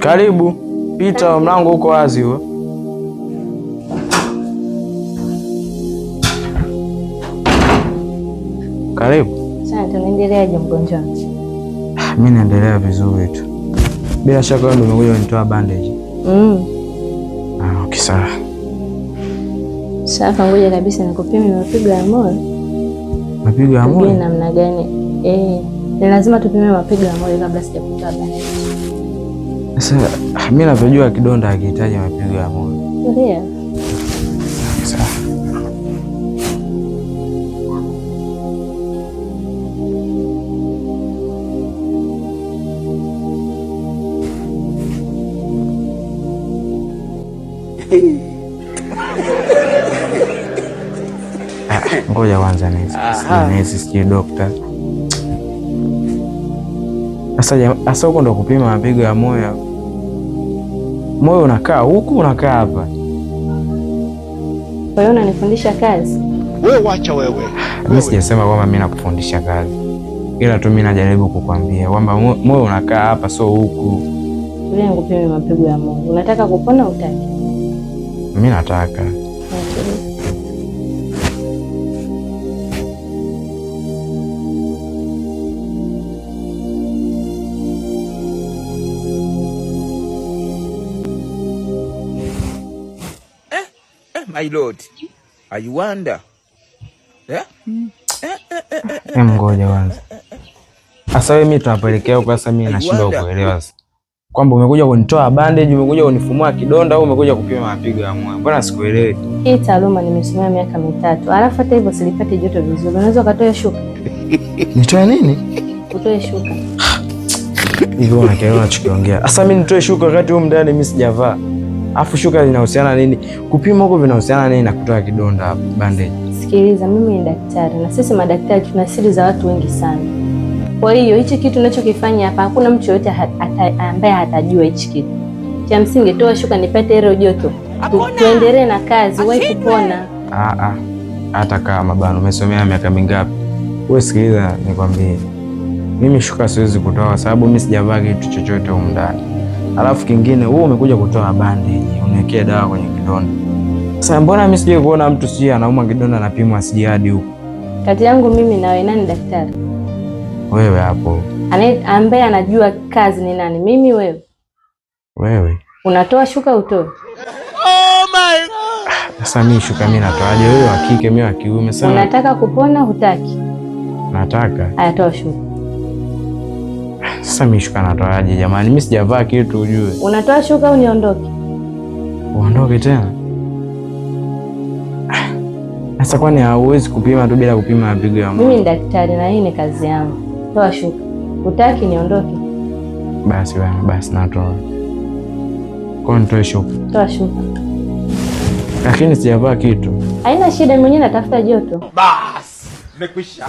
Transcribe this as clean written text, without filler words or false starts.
Karibu, pita, mlango uko wazi huo. Karibu. Asante. Unaendeleaje mgonjwa? Mimi naendelea vizuri tu. Bila shaka wewe ndio umekuja kunitoa bandage. Mm. Ah, okay, sawa. Sasa ngoja kabisa nikupime mapigo ya moyo. Mapigo ya Tujue moyo? namna gani? Eh, ni lazima tupime mapigo ya moyo kabla sijakutoa bandage. Sasa mimi navyojua kidonda hakihitaji mapigo ya moyo. Ndio. Sawa. Ah, ngoja kwanza nesi. Nesi sijui dokta. Sasa huko ndo kupima mapigo ya moyo. Moyo unakaa huku unakaa hapa. Kwa hiyo unanifundisha kazi? Wewe wacha wewe. Mimi sijasema kwamba mimi nakufundisha kazi, ila tu mimi najaribu kukwambia kwamba moyo unakaa hapa, sio huku. Tulia nikupime mapigo ya moyo. Unataka kupona hutaki? Mimi nataka. Okay. My lord, I wonder. Eh? Em, ngoja kwanza. Sasa wewe mimi tunapelekea huko, sasa mimi nashindwa kuelewa sasa. Kwamba umekuja kunitoa bandage, umekuja kunifumua kidonda au umekuja kupima mapigo ya moyo? Mbona sikuelewi? Hii taaluma nimesomea miaka 3. Alafu hata hivyo silipati joto vizuri. Unaweza ukatoa shuka? Nitoe nini? Utoe shuka. Hivi unaelewa unachokiongea? Sasa mimi nitoe shuka wakati humu ndani mimi sijavaa. Alafu shuka linahusiana nini? Kupima huko vinahusiana nini na kutoa kidonda hapo bandage? Sikiliza, mimi ni daktari na sisi madaktari tuna siri za watu wengi sana. Kwa hiyo hichi kitu ninachokifanya hapa hakuna mtu yoyote ambaye hatajua hichi kitu. Cha msingi toa shuka nipate ile joto. Tuendelee na kazi, wahi kupona. Ah ah. Hata kama bana umesomea miaka mingapi? Wewe sikiliza nikwambie. Mimi shuka siwezi kutoa kwa sababu mimi sijavaa kitu chochote humu ndani. Alafu kingine wewe umekuja kutoa bandage, uniwekee dawa kwenye kidonda. Sasa mbona mimi sijui kuona mtu sijui anauma kidonda anapimwa sijui hadi huko. Kati yangu mimi na wewe nani daktari? Wewe hapo. Ambaye anajua kazi ni nani? Mimi wewe? Wewe. Unatoa shuka utoe? Oh my God. Sasa mimi shuka mimi natoaje? Wewe wa kike mimi wa kiume sana. Unataka kupona hutaki? Nataka. Haya, toa shuka. Sasa mimi shuka natoaje jamani? Mimi sijavaa kitu ujue. Unatoa shuka au niondoke? Uondoke tena? Sasa kwani hauwezi kupima tu bila kupima mapigo ya moyo? Mimi ni daktari na hii ni kazi yangu. Toa shuka. Hutaki niondoke? Basi bwana, basi natoa. Kwa nitoe shuka? Toa shuka. Lakini sijavaa kitu. Haina shida, mwenyewe natafuta joto. Bas, nimekwisha.